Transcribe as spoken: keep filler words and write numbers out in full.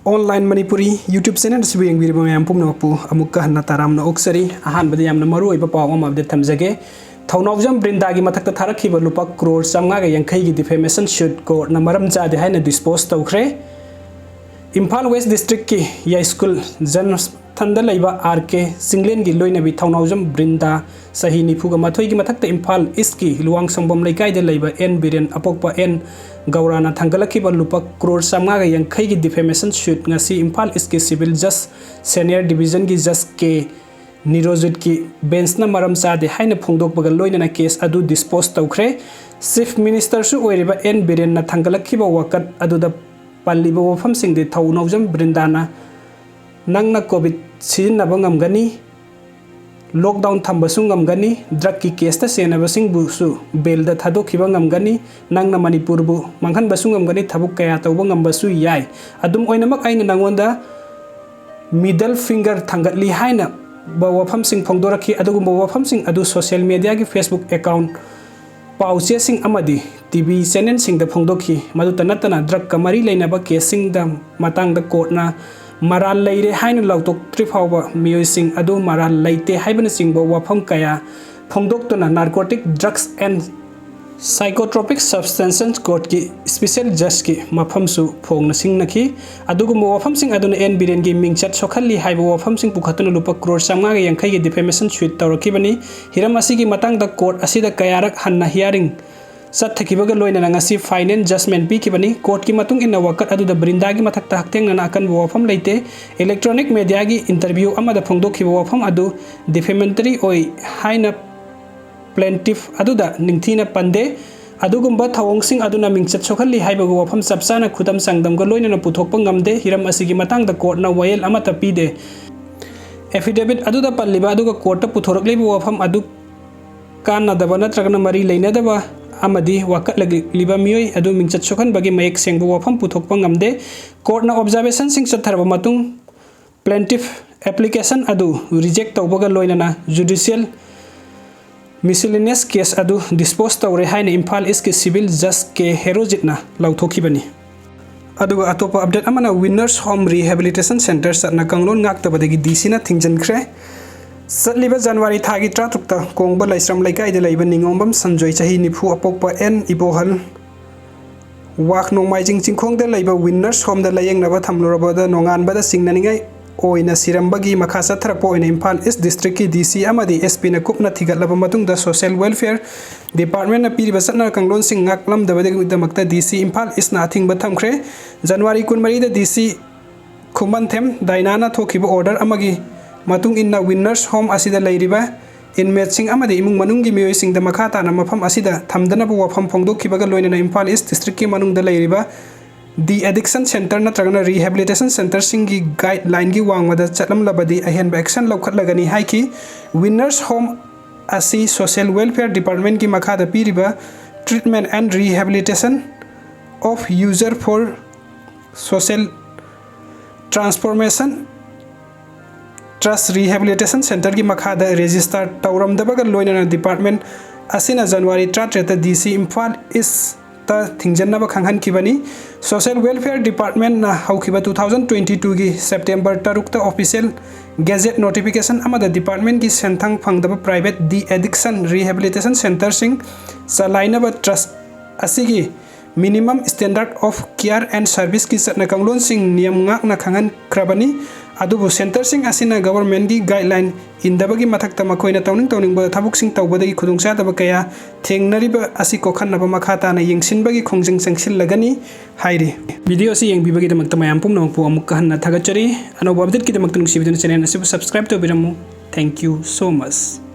Online Manipuri YouTube channel ꯑꯁꯤꯕꯨ ꯌꯦꯡꯕꯤꯔꯤꯕ ꯃꯌꯥꯝ ꯄꯨꯝꯅꯃꯛꯄꯨ ꯑꯃꯨꯛꯀ ꯍꯟꯅ ꯇꯔꯥꯝꯅ ꯑꯣꯛꯆꯔꯤ꯫ ꯑꯍꯥꯟꯕꯗ ꯌꯥꯝꯅ ꯃꯔꯨꯑꯣꯏꯕ ꯄꯥꯎ ꯑꯃ update ꯊꯝꯖꯒꯦ꯫ ꯊꯧꯅꯥꯎꯖꯝ ꯕ꯭ꯔꯤꯟꯗꯥꯒꯤ ꯃꯊꯛꯇ ꯊꯥꯔꯛꯈꯤꯕ ꯂꯨꯄꯥ ꯀ꯭ꯔꯣꯔ ꯆꯥꯝꯃꯉꯥꯒ ꯌꯥꯡꯈꯩꯒꯤ defamation suit courtꯅ ꯃꯔꯝ ꯆꯥꯗꯦ ꯍꯥꯏꯅ dispose ꯇꯧꯈ꯭ꯔꯦ꯫ ꯏꯝꯐꯥꯜ West Districtꯀꯤ ꯌꯥꯏꯁ꯭ꯀꯨꯜ ꯖꯟꯃꯁꯊꯥꯟꯗ ꯂꯩꯕ ꯑꯥꯔ ꯀꯦ ꯆꯤꯡꯂꯦꯟꯒꯤ ꯂꯣꯏꯅꯕꯤ ꯊꯧꯅꯥꯎꯖꯝ ꯕ꯭ꯔꯤꯟꯗꯥ, ꯆꯍꯤ ꯅꯤꯐꯨꯒ ꯃꯥꯊꯣꯏꯒꯤ ꯃꯊꯛꯇ, ꯏꯝꯐꯥꯜ ꯏꯁ꯭ꯠꯀꯤ ꯂꯨꯋꯥꯡꯁꯪꯕꯝ ꯂꯩꯀꯥꯏꯗ ꯂꯩꯕ ꯑꯦꯟ ꯕꯤꯔꯦꯟ, ꯑꯄꯣꯛꯄ ꯑꯦꯟ ꯒꯧꯔꯥꯅ ꯊꯥꯡꯒꯠꯂꯛꯈꯤꯕ ꯂꯨꯄꯥ ꯀ꯭ꯔꯣꯔ ꯆꯥꯝꯃꯉꯥꯒ ꯌꯥꯡꯈꯩꯒꯤ defamation suit ꯉꯁꯤ Imphal ꯏꯁ꯭ꯠꯀꯤ civil judge senior divisionꯒꯤ judge ꯀꯦ ꯅꯤꯔꯣꯖꯤꯠꯀꯤ benchꯅ ꯃꯔꯝ ꯆꯥꯗꯦ ꯍꯥꯏꯅ ꯐꯣꯡꯗꯣꯛꯄꯒ ꯂꯣꯏꯅꯅ case ꯑꯗꯨ dispose ꯇꯧꯈ꯭ꯔꯦ꯫ Chief Ministerꯁꯨ ꯑꯣꯏꯔꯤꯕ ꯑꯦꯟ ꯕꯤꯔꯦꯟꯅ ꯊꯥꯡꯒꯠꯂꯛꯈꯤꯕ ꯋꯥꯀꯠ ꯑꯗꯨꯗ ꯄꯜꯂꯤꯕ ꯋꯥꯐꯝꯁꯤꯡꯗꯤ ꯊꯧꯅꯥꯎꯖꯝ ꯕ꯭ꯔꯤꯟꯗꯥꯅ ꯅꯪꯅ COVID ꯁꯤꯖꯤꯟꯅꯕ ꯉꯝꯒꯅꯤ, lockdown ꯊꯝꯕꯁꯨ ꯉꯝꯒꯅꯤ, drugꯀꯤ caseꯇ ꯆꯦꯟꯅꯕꯁꯤꯡꯕꯨꯁꯨ bailꯗ ꯊꯥꯗꯣꯛꯈꯤꯕ ꯉꯝꯒꯅꯤ, ꯅꯪꯅ ꯃꯅꯤꯄꯨꯔꯕꯨ ꯃꯥꯡꯍꯟꯕꯁꯨ ꯉꯝꯒꯅꯤ, ꯊꯕꯛ ꯀꯌꯥ ꯇꯧꯕ ꯉꯝꯕꯁꯨ ꯌꯥꯏ꯫ ꯑꯗꯨꯝ ꯑꯣꯏꯅꯃꯛ ꯑꯩꯅ ꯅꯉꯣꯟꯗ middle finger ꯊꯥꯡꯒꯠꯂꯤ ꯍꯥꯏꯅ ꯕ ꯋꯥꯐꯝꯁꯤꯡ ꯐꯣꯡꯗꯣꯔꯛꯈꯤ꯫ ꯑꯗꯨꯒꯨꯝꯕ ꯋꯥꯐꯝꯁꯤꯡ ꯑꯗꯨ social mediaꯒꯤ Facebook account, ꯄꯥꯎꯆꯦꯁꯤꯡ ꯑꯃꯗꯤ TV channelꯁꯤꯡꯗ ꯐꯣꯡꯗꯣꯛꯈꯤ꯫ ꯃꯗꯨꯇ ꯅꯠꯇꯅ drugꯀ ꯃꯔꯤ ꯂꯩꯅꯕ caseꯁꯤꯡꯗ ꯃꯇꯥꯡꯗ courtꯅ ꯃꯔꯥꯜ ꯂꯩꯔꯦ ꯍꯥꯏꯅ ꯂꯥꯎꯊꯣꯛꯇ꯭ꯔꯤ ꯐꯥꯎꯕ ꯃꯤꯑꯣꯏꯁꯤꯡ ꯑꯗꯨ ꯃꯔꯥꯜ ꯂꯩꯇꯦ ꯍꯥꯏꯕꯅꯆꯤꯡꯕ ꯋꯥꯐꯝ ꯀꯌꯥ ꯐꯣꯡꯗꯣꯛꯇꯨꯅ Narcotic Drugs and Psychotropic Substances Courtꯀꯤ special judgeꯀꯤ ꯃꯐꯝꯁꯨ ꯐꯣꯡꯅ ꯁꯤꯡꯅꯈꯤ꯫ ꯑꯗꯨꯒꯨꯝꯕ ꯋꯥꯐꯝꯁꯤꯡ ꯑꯗꯨꯅ ꯑꯦꯟ ꯕꯤꯔꯦꯟꯒꯤ ꯃꯤꯡꯆꯠ ꯁꯣꯛꯍꯜꯂꯤ ꯍꯥꯏꯕ ꯋꯥꯐꯝꯁꯤꯡ ꯄꯨꯈꯠꯇꯨꯅ ꯂꯨꯄꯥ ꯀ꯭ꯔꯣꯔ ꯆꯥꯝꯃꯉꯥꯒ ꯌꯥꯡꯈꯩꯒꯤ defamation suit ꯇꯧꯔꯛꯈꯤꯕꯅꯤ꯫ ꯍꯤꯔꯝ ꯑꯁꯤꯒꯤ ꯃꯇꯥꯡꯗ court ꯑꯁꯤꯗ ꯀꯌꯥꯔꯛ ꯍꯟꯅ hearing ꯆꯠꯊꯈꯤꯕꯒ ꯂꯣꯏꯅꯅ ꯉꯁꯤ final judgment ꯄꯤꯈꯤꯕꯅꯤ꯫ Courtꯀꯤ ꯃꯇꯨꯡ ꯏꯟꯅ ꯋꯥꯀꯠ ꯑꯗꯨꯗ ꯕ꯭ꯔꯤꯟꯗꯥꯒꯤ ꯃꯊꯛꯇ ꯍꯛꯊꯦꯡꯅꯅ ꯑꯀꯟꯕ ꯋꯥꯐꯝ ꯂꯩꯇꯦ꯫ Electronic mediaꯒꯤ interview ꯑꯃꯗ ꯐꯣꯡꯗꯣꯛꯈꯤꯕ ꯋꯥꯐꯝ ꯑꯗꯨ defamatory ꯑꯣꯏ ꯍꯥꯏꯅ plaintiff ꯑꯗꯨꯗ ꯅꯤꯡꯊꯤꯅ ꯄꯟꯗꯦ꯫ ꯑꯗꯨꯒꯨꯝꯕ ꯊꯧꯑꯣꯡꯁꯤꯡ ꯑꯗꯨꯅ ꯃꯤꯡꯆꯠ ꯁꯣꯛꯍꯜꯂꯤ ꯍꯥꯏꯕꯒꯤ ꯋꯥꯐꯝ ꯆꯞ ꯆꯥꯅ ꯈꯨꯗꯝ ꯆꯥꯡꯗꯝꯒ ꯂꯣꯏꯅꯅ ꯄꯨꯊꯣꯛꯄ ꯉꯝꯗꯦ꯫ ꯍꯤꯔꯝ ꯑꯁꯤꯒꯤ ꯃꯇꯥꯡꯗ courtꯅ ꯋꯥꯌꯦꯜ ꯑꯃꯠꯇ ꯄꯤꯗꯦ꯫ Affidavit ꯑꯗꯨꯗ ꯄꯜꯂꯤꯕ ꯑꯗꯨꯒ courtꯇ ꯄꯨꯊꯣꯔꯛꯂꯤꯕ ꯋꯥꯐꯝ ꯑꯗꯨ ꯀꯥꯟꯅꯗꯕ ꯅꯠꯇ꯭ꯔꯒꯅ ꯃꯔꯤ ꯂꯩꯅꯗꯕ ꯑꯃꯗꯤ ꯋꯥꯀꯠꯂꯛꯂꯤꯕ ꯃꯤꯑꯣꯏ ꯑꯗꯨ ꯃꯤꯡꯆꯠ ꯁꯣꯛꯍꯟꯕꯒꯤ ꯃꯌꯦꯛ ꯁꯦꯡꯕ ꯋꯥꯐꯝ ꯄꯨꯊꯣꯛꯄ ꯉꯝꯗꯦ꯫ Courtꯅ observationꯁꯤꯡ ꯆꯠꯊꯔꯕ ꯃꯇꯨꯡ plaintiff application ꯑꯗꯨ reject ꯇꯧꯕꯒ ꯂꯣꯏꯅꯅ judicial miscellaneous case ꯑꯗꯨ dispose ꯇꯧꯔꯦ ꯍꯥꯏꯅ ꯏꯝꯐꯥꯜ ꯏꯁ꯭ꯠꯀꯤ civil judge ꯀꯦ ꯍꯦꯔꯣꯖꯤꯠꯅ ꯂꯥꯎꯊꯣꯛꯈꯤꯕꯅꯤ꯫ ꯑꯗꯨꯒ ꯑꯇꯣꯞꯄ ꯑꯞꯗꯦꯠ ꯑꯃꯅ Winners Home Rehabilitation Centre ꯆꯠꯅ ꯀꯥꯡꯂꯣꯟ ꯉꯥꯛꯇꯕꯗꯒꯤ ꯗꯤ ꯁꯤꯅ ꯊꯤꯡꯖꯤꯟꯈ꯭ꯔꯦ꯫ ꯆꯠꯂꯤꯕ ꯖꯅꯋꯥꯔꯤ ꯊꯥꯒꯤ ꯇꯔꯥꯇꯔꯨꯛꯇ ꯀꯣꯡꯕ ꯂꯥꯏꯁ꯭ꯔꯝ ꯂꯩꯀꯥꯏꯗ ꯂꯩꯕ ꯅꯤꯉꯣꯝꯕꯝ ꯁꯟꯖꯣꯏ, ꯆꯍꯤ ꯅꯤꯐꯨ, ꯑꯄꯣꯛꯄ ꯑꯦꯟ ꯏꯕꯣꯍꯜ, ꯋꯥꯛ ꯅꯣꯡꯃꯥꯏꯖꯤꯡ ꯆꯤꯡꯈꯣꯡꯗ ꯂꯩꯕ Winners Homeꯗ ꯂꯥꯌꯦꯡꯅꯕ ꯊꯝꯂꯨꯔꯕꯗ ꯅꯣꯡꯉꯥꯟꯕꯗ ꯆꯤꯡꯅꯅꯤꯡꯉꯥꯏ ꯑꯣꯏꯅ ꯁꯤꯔꯝꯕꯒꯤ ꯃꯈꯥ ꯆꯠꯊꯔꯛꯄ ꯑꯣꯏꯅ ꯏꯝꯐꯥꯜ ꯏꯁ ꯗꯤꯁꯇ꯭ꯔꯤꯛꯀꯤ ꯗꯤ ꯁꯤ ꯑꯃꯗꯤ ꯑꯦꯁ ꯄꯤꯅ ꯀꯨꯞꯅ ꯊꯤꯒꯠꯂꯕ ꯃꯇꯨꯡꯗ Social Welfare Departmentꯅ ꯄꯤꯔꯤꯕ ꯆꯠꯅ ꯀꯥꯡꯂꯣꯟꯁꯤꯡ ꯉꯥꯛꯂꯝꯗꯕꯒꯤꯗꯃꯛꯇ ꯗꯤ ꯁꯤ ꯏꯝꯐꯥꯜ ꯏꯁꯅ ꯑꯊꯤꯡꯕ ꯊꯝꯈ꯭ꯔꯦ꯫ ꯖꯅꯋꯥꯔꯤ ꯀꯨꯟꯃꯔꯤꯗ ꯗꯤ ꯁꯤ ꯈꯨꯃꯟꯊꯦꯝ ꯗꯥꯏꯅꯥꯅ ꯊꯣꯛꯈꯤꯕ order ꯑꯃꯒꯤ ꯃꯇꯨꯡ ꯏꯟꯅ Winners Home ꯑꯁꯤꯗ ꯂꯩꯔꯤꯕ inmateꯁꯤꯡ ꯑꯃꯗꯤ ꯏꯃꯨꯡ ꯃꯅꯨꯡꯒꯤ ꯃꯤꯑꯣꯏꯁꯤꯡꯗ ꯃꯈꯥ ꯇꯥꯅ ꯃꯐꯝ ꯑꯁꯤꯗ ꯊꯝꯗꯅꯕ ꯋꯥꯐꯝ ꯐꯣꯡꯗꯣꯛꯈꯤꯕꯒ ꯂꯣꯏꯅꯅ ꯏꯝꯐꯥꯜ ꯏꯁ ꯗꯤꯁꯇ꯭ꯔꯤꯛꯀꯤ ꯃꯅꯨꯡꯗ ꯂꯩꯔꯤꯕ de-addiction centre ꯅꯠꯇ꯭ꯔꯒꯅ rehabilitation centreꯁꯤꯡꯒꯤ guidelineꯒꯤ ꯋꯥꯡꯃꯗ ꯆꯠꯂꯝꯂꯕꯗꯤ ꯑꯍꯦꯟꯕ action ꯂꯧꯈꯠꯂꯒꯅꯤ ꯍꯥꯏꯈꯤ꯫ Winners Home ꯑꯁꯤ Social Welfare Departmentꯀꯤ ꯃꯈꯥꯗ ꯄꯤꯔꯤꯕ Treatment and Rehabilitation of User for Social Transformation Trust Rehabilitation Centreꯒꯤ ꯃꯈꯥꯗ register ꯇꯧꯔꯝꯗꯕꯒ ꯂꯣꯏꯅꯅ department ꯑꯁꯤꯅ ꯖꯅꯋꯥꯔꯤ ꯇꯔꯥꯇꯔꯦꯠꯇ ꯗꯤ ꯁꯤ ꯏꯝꯐꯥꯜ ꯏꯁꯇ ꯊꯤꯡꯖꯤꯟꯅꯕ ꯈꯪꯍꯟꯈꯤꯕꯅꯤ꯫ Social Welfare Departmentꯅ ꯍꯧꯈꯤꯕ two thousand twenty twoꯒꯤ September ꯇꯔꯨꯛꯇ official gazette notification ꯑꯃꯗ departmentꯀꯤ ꯁꯦꯟꯊꯪ ꯐꯪꯗꯕ private de-addiction rehabilitation centreꯁꯤꯡ ꯆꯂꯥꯏꯅꯕ trust ꯑꯁꯤꯒꯤ Minimum Standard of Care and Serviceꯀꯤ ꯆꯠꯅ ꯀꯥꯡꯂꯣꯟꯁꯤꯡ ꯅꯤꯌꯝ ꯉꯥꯛꯅ ꯈꯪꯍꯟꯈ꯭ꯔꯕꯅꯤ꯫ ꯑꯗꯨꯕꯨ centreꯁꯤꯡ ꯑꯁꯤꯅ governmentꯀꯤ guideline ꯏꯟꯗꯕꯒꯤ ꯃꯊꯛꯇ ꯃꯈꯣꯏꯅ ꯇꯧꯅꯤꯡ ꯇꯧꯅꯤꯡꯕ ꯊꯕꯛꯁꯤꯡ ꯇꯧꯕꯗꯒꯤ ꯈꯨꯗꯣꯡꯆꯥꯗꯕ ꯀꯌꯥ ꯊꯦꯡꯅꯔꯤꯕ ꯑꯁꯤ ꯀꯣꯛꯍꯟꯅꯕ ꯃꯈꯥ ꯇꯥꯅ ꯌꯦꯡꯁꯤꯟꯕꯒꯤ ꯈꯣꯡꯖꯪ ꯆꯪꯁꯤꯜꯂꯒꯅꯤ ꯍꯥꯏꯔꯤ꯫ Video ꯑꯁꯤ ꯌꯦꯡꯕꯤꯕꯒꯤꯗꯃꯛꯇ ꯃꯌꯥꯝ ꯄꯨꯝꯅꯃꯛꯄꯨ ꯑꯃꯨꯛꯀ ꯍꯟꯅ ꯊꯥꯒꯠꯆꯔꯤ꯫ ꯑꯅꯧꯕ updateꯀꯤꯗꯃꯛꯇ ꯅꯨꯡꯁꯤꯕꯤꯗꯨꯅ channel ꯑꯁꯤꯕꯨ subscribe ꯇꯧꯕꯤꯔꯝꯃꯨ꯫ Thank you so much꯫